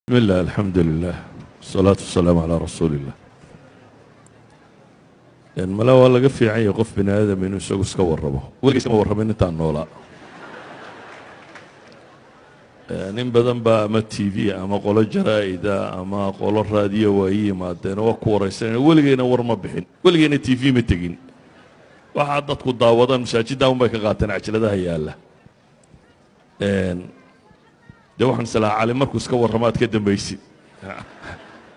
Bismi illah, alxamdu lilah, wasalaatu wasalaamu calaa rasuuli illah. Mala waa laga fiican yahay qof bini aadam inuu isagu iska warramo. Weligiis kama warramin intaan noolaa. Nin badan baa ama TV ama qolo jaraa'ida ama qolo raadiyo waa ii yimaadeen oo waa ku waraysanayna. Weligeyna war ma bixin, weligeyna TV ma tegin. Waxaa dadku daawadaan masaajidda un bay ka qaateen cajaladaha yaalla. Dee waxaan islahaa Cali markuu iska warramo aad ka dambaysid.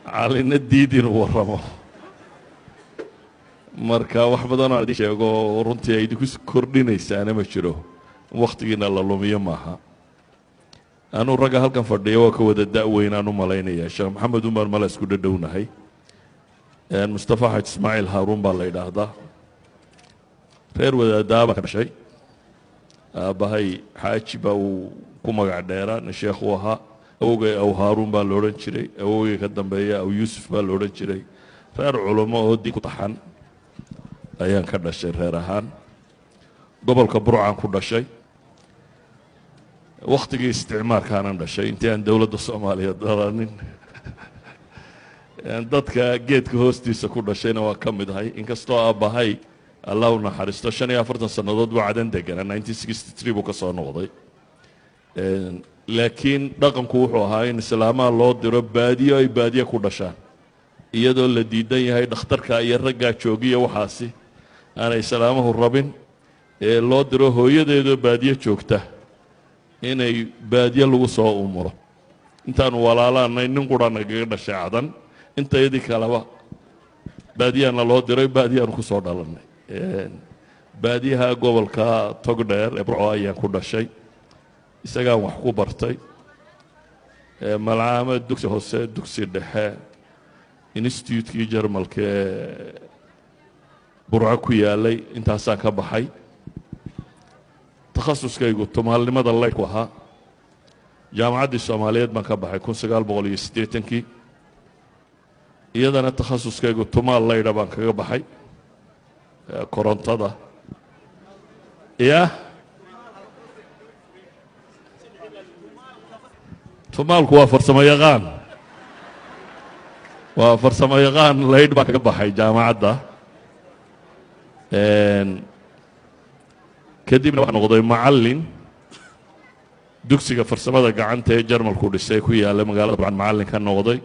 Calina diid inuu warramo. Marka wax badanoo idin sheego runtii ay idinku kordhinaysaana ma jiro, wakhtigiina la lumiyo maaha. Anuu ragga halkan fadhiya waa ka wada da-weyn aan u malaynaya. Sheekh Maxamed umar mala isku dhadhownahay. Mustafa Xaj Ismaaciil Haaruun baa la yidhaahdaa. Reer wadaadaa baan ka dhashay. Aabbahay Xaaji baa uu ku magac dheeraa, nin sheekh uu ahaa. Awogay Aw Haaruun baa la odhan jiray, awogay ka dambeeya Aw Yuusuf baa la odhan jiray. Reer culummo oo diin ku taxan ayaan ka dhashay. Reer ahaan gobolka Burcaan ku dhashay, wakhtigii isticmaarkaanan dhashay, intii aan dowladda Soomaaliya dalanin. Dadka geedka hoostiisa ku dhashayna waa ka mid ahay, inkastoo aabbahay, Allah u naxariisto, 45 sannadood buu Cadan deganaa, 1963 buu ka soo noqday. Laakiin dhaqanku wuxuu ahaa in islaamaha loo diro baadiyo ay baadiye ku dhashaan, iyadoo la diidan yahay dhakhtarka iyo raggaa joogiya. Waxaasi aanay islaamahu rabin ee loo diro hooyadeedoo baadiye joogta inay baadiye lagu soo umuro. Intaanu walaalaanay nin qura nagaga dhashay Cadan, intayadii kaleba baadiyaana loo diray, baadiyaanu ku soo dhalannay. Baadiyaha gobolka Togdheer ee Burco ayaan ku dhashay, isagaan wax ku bartay malcaamad, dugsi hoose, dugsi dhexe, institutekii Jarmalka ee Burco ku yaalay intaasaan ka baxay. Takhasuskaygu tumaalnimada laydku ahaa. Jaamacaddii Soomaaliyeed baan ka baxay 1980-kii, iyadana takhasuskaygu tumaal laydha baan kaga baxay, korontada ya. Tumaalku waa farsamo yaqaan, waa farsamo yaqaan. Laydh baan kaga baxay jaamacadda. Kadibna waxaa noqday macallin dugsiga farsamada gacanta ee Jarmalku dhisay ku yaalla magaalada Burcan, macallin ka noqday.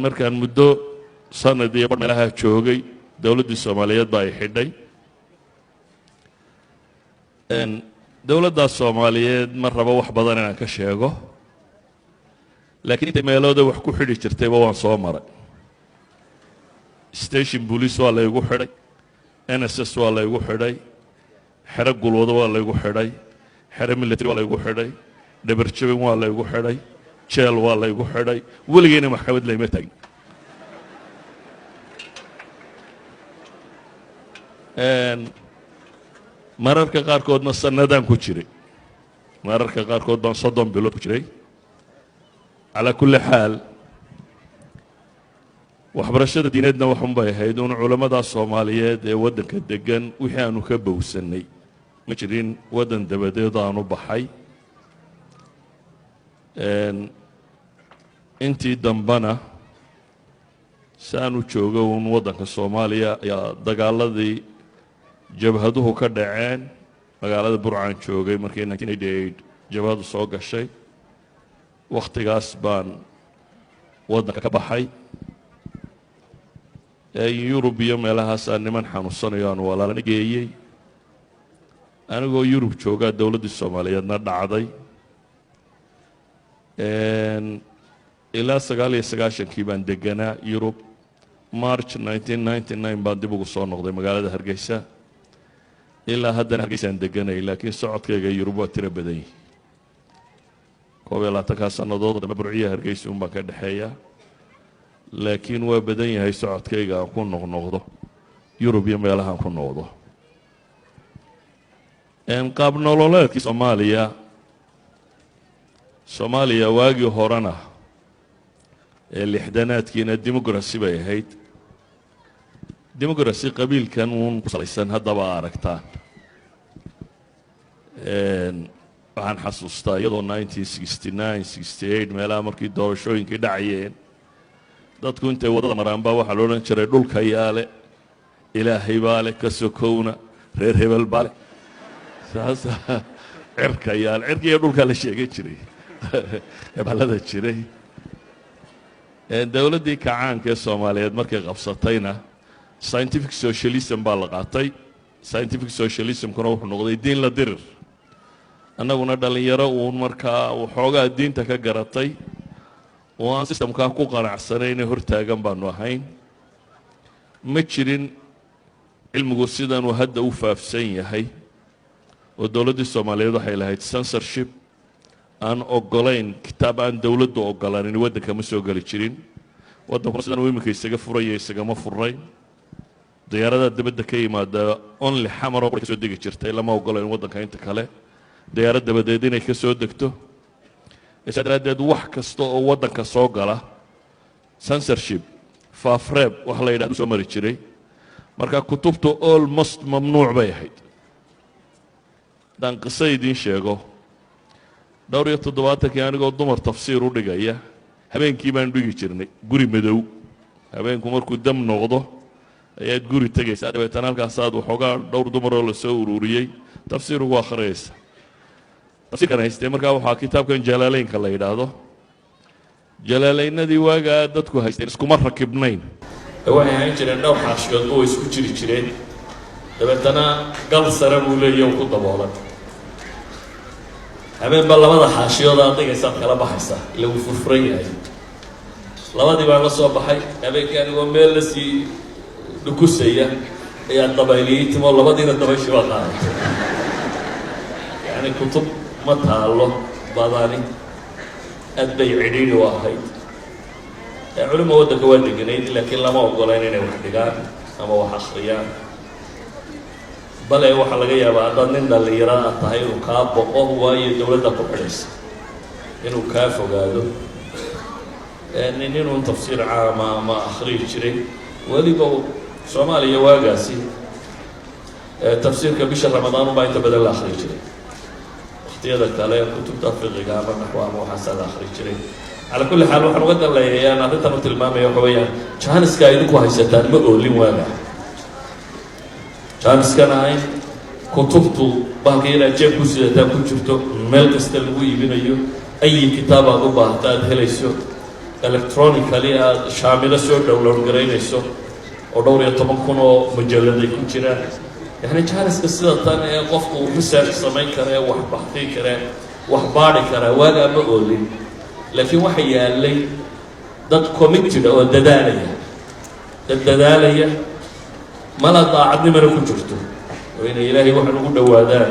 Markaan muddo sanad iyo bar meelaha joogay, dowladdii Soomaaliyeed ba ay xidhay. Dowladdaas Soomaaliyeed ma rabo wax badan inaan ka sheego, laakiin inta meelooda wax ku xidhi jirtayba waan soo maray. Station police waa laygu xidhay, NSS waa laygu xidhay, xero gulwado waa laygu xidhay, xero military waa laygu xidhay, dhabarjabin waa laygu xidhay, jeel waa laygu xidhay. Weligeyna maxkamad layma taagin. Mararka qaarkoodna sanadaan ku jiray, mararka qaarkood baan 30 bilood ku jiray. Calaa kulli xaal, waxbarashada diineedna waxun bay ahayd uun culammada Soomaaliyeed ee waddanka degan wixii aanu ka bowsannay. Ma jirin waddan dabadeed aanu baxay. Intii dambena si aanu joogo uun waddanka Soomaaliya ayaa dagaaladii jabhaduhu ka dhaceen. Magaalada Burcaan joogay markii 1988 jabhadu soo gashay. Wakhtigaas baan waddanka ka baxay. Yurub iyo meelahaasaa niman xanuunsanayo aan walaalana geeyey. Anigoo Yurub joogaa dowladdii Soomaaliyeedna dhacday. Ilaa 99-kii baan deganaa Yurub. March 1999 baan dib ugu soo noqday magaalada Hargeysa. Ilaa haddana Hargeysaan deganay, laakiin socodkayga Yurub waa tiro badan yihi. 21-kaa sannadood dambe Burciya Hargeysa un baan ka dhexeeya, laakiin waa badan yahay socodkayga aan ku noqnoqdo Yurub iyo meelahaan ku noqdo. Qaab nololeedkii Soomaaliya waagii horena ee lixdanaadkiina democracy bay ahayd, democracy qabiilkan uun ku salaysan. Haddaba aragtaan Waxaan xasuustaa iyadoo 1969, 68 meelaha markii doorashooyinkii dhacayeen, dadku intay waddada maraan baa waxaa la odhan jiray, "Dhulka yaale, Ilaahay baa le, ka sokowna reer hebel baa le, saasa cirka yaale." Cirka iyo dhulkaa la sheegan jiray, hebelada jiray. Dowladdii kacaanka ee Soomaaliyeed markay qabsatayna, scientific socialism baa la qaatay. Scientific socialismkuna wuxuu noqday diin la dirir. Annaguna dhallinyaro uun markaa waxoogaa diinta ka garatay oo aan systemkaa ku qanacsanayne hortaagan baanu ahayn. Ma jirin cilmigu sidanuu hadda u faafsan yahay, oo dowladdii Soomaaliyeed waxay lahayd censorship aan ogolayn kitaab aan dowladdu ogolaanin waddanka ma soo geli jirin. Waddankuna sidan uu iminka isaga furaya isagama furnayn. Diyaaradaha dibadda ka yimaada only Xamaroo ka soo degi jirtay. Lama ogolayn waddanka inta kale diyaarad dabadeed inay ka soo degto. Saa daraaddeed wax kasta oo waddanka soo gala censorship, faafreeb wax la yidhahdo, soo mari jiray. Marka kutubtu almost mamnuuc bay ahayd. Haddaan qiso idiin sheego, dhowr iyo toddobaatankii anigoo dumar tafsiir u dhigaya, habeenkii baan dhigi jirnay guri madow. Habeenku markuu dam noqdo ayaad guri tegaysaa, dabeetana halkaasaad waxoogaa dhowr dumaroo lasoo ururiyey tafsiir ugu akhriyaysa. Tafsiirkan haystee markaa waxaa kitaabkan Jalaaleynka la yidhaahdo. Jalaaleynadii waagaa dadku haysteen iskuma rakibnayn, waxay ahaan jireen dhowr xaashiyoodba way isku jiri jireen. Dabeetana gal sare buu leeya ku daboolan. Habeen baa labada xaashiyood aad dhigaysaad kala baxaysaa, ila wuu furfuran yahay. Labadii baan la soo baxay habeenkii, anigoo meel lasii dhukusaya ayaa dabayliyey timo, labadiina dabayshii baa qaadatay. Yacni kutub ma taalo badani, aad bay cidhiidhi u ahayd. Culima waddanka waa deganayd, laakiin lama ogolayn inay wax dhigaan ama wax akhriyaan. Bale waxaa laga yaabaa haddaad nin dhallinyaro ah tahay inuu kaa boqo, waayo dowladda ku xidhaysa inuu kaa fogaado. Nin inuu tafsiir caama ama akhriyi jiray weliba Soomaaliya waagaasi tafsiirka bisha Ramadaan unbaa inta badan la akhriyi jiray. Waqtiyada kale kutubta fiqiga ama naxwo ama waxaasaa la akhri jiray. Calaa kulli xaal, waxaan uga danleeyayaan arrintan u tilmaamaya waxa weeyaan, jaaniska idinku haysataan ma oolin waaga. Jaaniskan ahayn kutubtu bahalka inaad jeeb ku sidataan ku jirto, meel kasta lagu iibinayo, ayi kitaab aad u baahata aada helayso, electronically aada Shaamilo soo download garaynayso oo dhowr iyo toban kun oo mujalad ay ku jiraan. Yacni jaaniska sida tan ee qofku uu research samayn kara, wax baxti karee, wax baadhi karaa, waagaa ma oolin. Laakiin waxa yaalay dad committed oo dadaalaya, dad dadaalaya, mala daacadnimana ku jirto oo inay Ilaahay waxan ugu dhowaadaan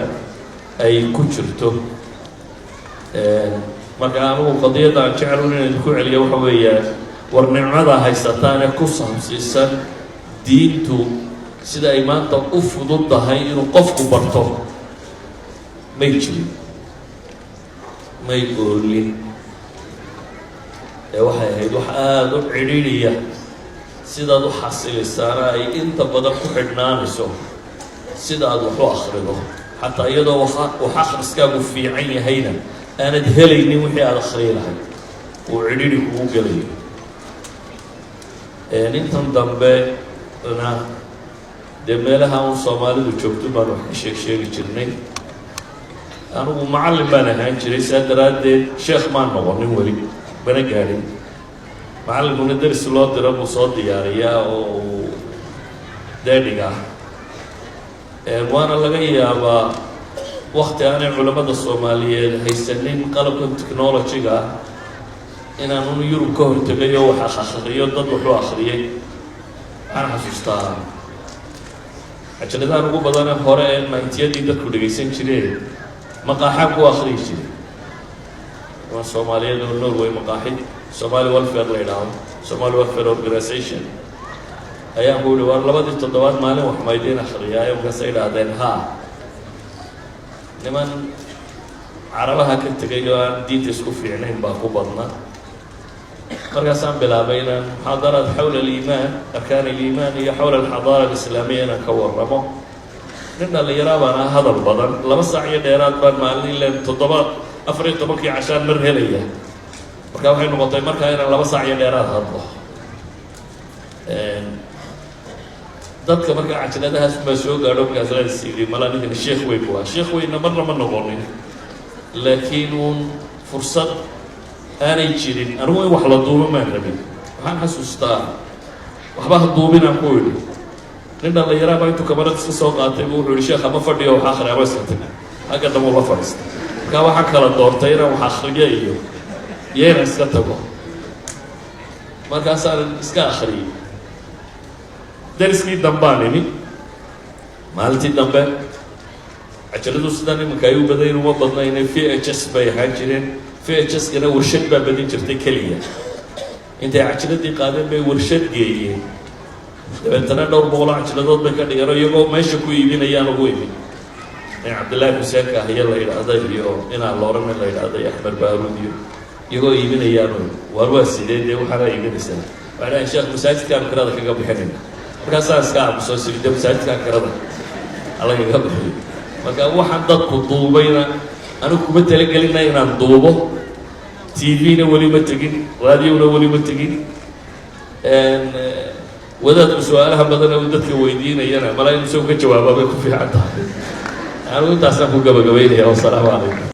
ay ku jirto. Marka anigu qadiyadda aan jecelun inaan ku celiyo waxa weeyaan, war nicmada haysataan ee ku saabsiisan diintu sida ay maanta u fudud tahay inuu qofku barto may jirin, may oolin. Ee waxay ahayd wax aada u cidhiidhiya, sidaad u xasilisaana ay inta badan ku xidhnaanayso sida aad wax u akhrido. Xataa iyadoo wax akhriskaagu fiican yahayna, aanad helaynin wixii aada akhriyi lahayd, uu cidhiidhi kugu gelayo. Intan dambe na dee meelaha un Soomaalidu joogto baan wax ka sheeg sheegi jirnay. Anigu macallin baan ahaan jiray, saa daraaddeed sheekh maan noqonin, weli mana gaadhin. Macallinkuna deris loo diro buu soo diyaariyaa oo uu deedhigaa. Waana laga yaabaa wakti aanay culammada Soomaaliyeed haysanin qalabkan technology-ga ah inaan un Yurub ka hortegay oo wax akhriyo, dad waxu akhriyay. Waxaan xasuustaa cajaladahan ugu badane hore ee 90-yadii dadku dhegaysan jireen maqaaxaan ku akhriyi jiray. Niman Soomaaliyeed oo Norway maqaaxid Somali Welfare la yidhaahdo, Somali Welfare Organization, ayaan ku yihi, "War labadii toddobaad maalin wax maydiin akhriyaayo?" Markaasay idhaahdeen, "Haa." Niman Carabaha ka tegay oo aan diinta isku fiicnayn baa ku badna. Markaasaan bilaabay inaan muxaadaraad xawla aliimaan, arkaan aliimaan iyo xawla alxadaara alislaamiya inaan ka warramo. Nin dhallinyaraa baan ah, hadal badan. 2 saac iyo dheeraad baan maalin ilan toddobaad 14-kii cashaan mar helaya. Marka waxay noqotay markaa inaan 2 saac iyo dheeraad hadlo. Dadka markaa cajaladahaas baa soo gaadho. Markaas is yidhi, malaa ninkani sheekh weyn bu ahaa. Sheekh weynna marna ma noqonin, laakiin uun fursad aanay jirin. Anigu in wax la duubo maan rabin. Waxaan xasuustaa, waxba ha duubinaan ku idhi. Nin dhallinyaraa baa intuu kamarad iska soo qaatay buu wuxuu yihi, "Sheekh, ama fadhiyo wax akhri ama iska tag." Xagga dambe ula fadhiistay. Markaa waxaan kala doortay inaan wax akriyo iyo inaan iska tago. Markaasaan iska akhriyey. Dariskii dambaan imi maalintii dambe. Cajaladu sidaan iminka ay u badayn uma badnayne, VHS bay ahaan jireen. VHS kana warshad baa badin jirtay keliya. Intay cajaladii qaadeen bay warshad geeyeen. Dabeetana dhowr boqoloo cajiladood bay ka dhigeen oo iyagoo meesha ku iibinayaan ugu imi. In Cabdillaahi Xuseenka ahiyo la yidhaahda iyo inaan loorane la yidhaahda iyo Axmed Baaruud iyo iyagoo iibinayaanu. Waar, waa sidee dee waxaana iibinaysaa? Waxay dhahayn, "Sheekh, masaajidkaan kirada kaga bixinayna." Markaasaa iska aamuso siri, dee masaajidkaan kirada alagaga bixiyo. Marka waxaan dadku duubayna anigu kuma talagelina inaan duubo. TV-na weli ma tegin, raadiyona weli ma tegin. Wadaadku su-aalaha badana uu dadka weydiinayana malaa inu isagu ka jawaabaa bay ku fiican tahay. Anigu intaasaan ku gabagabaynaya. Wasalaamu calaykum.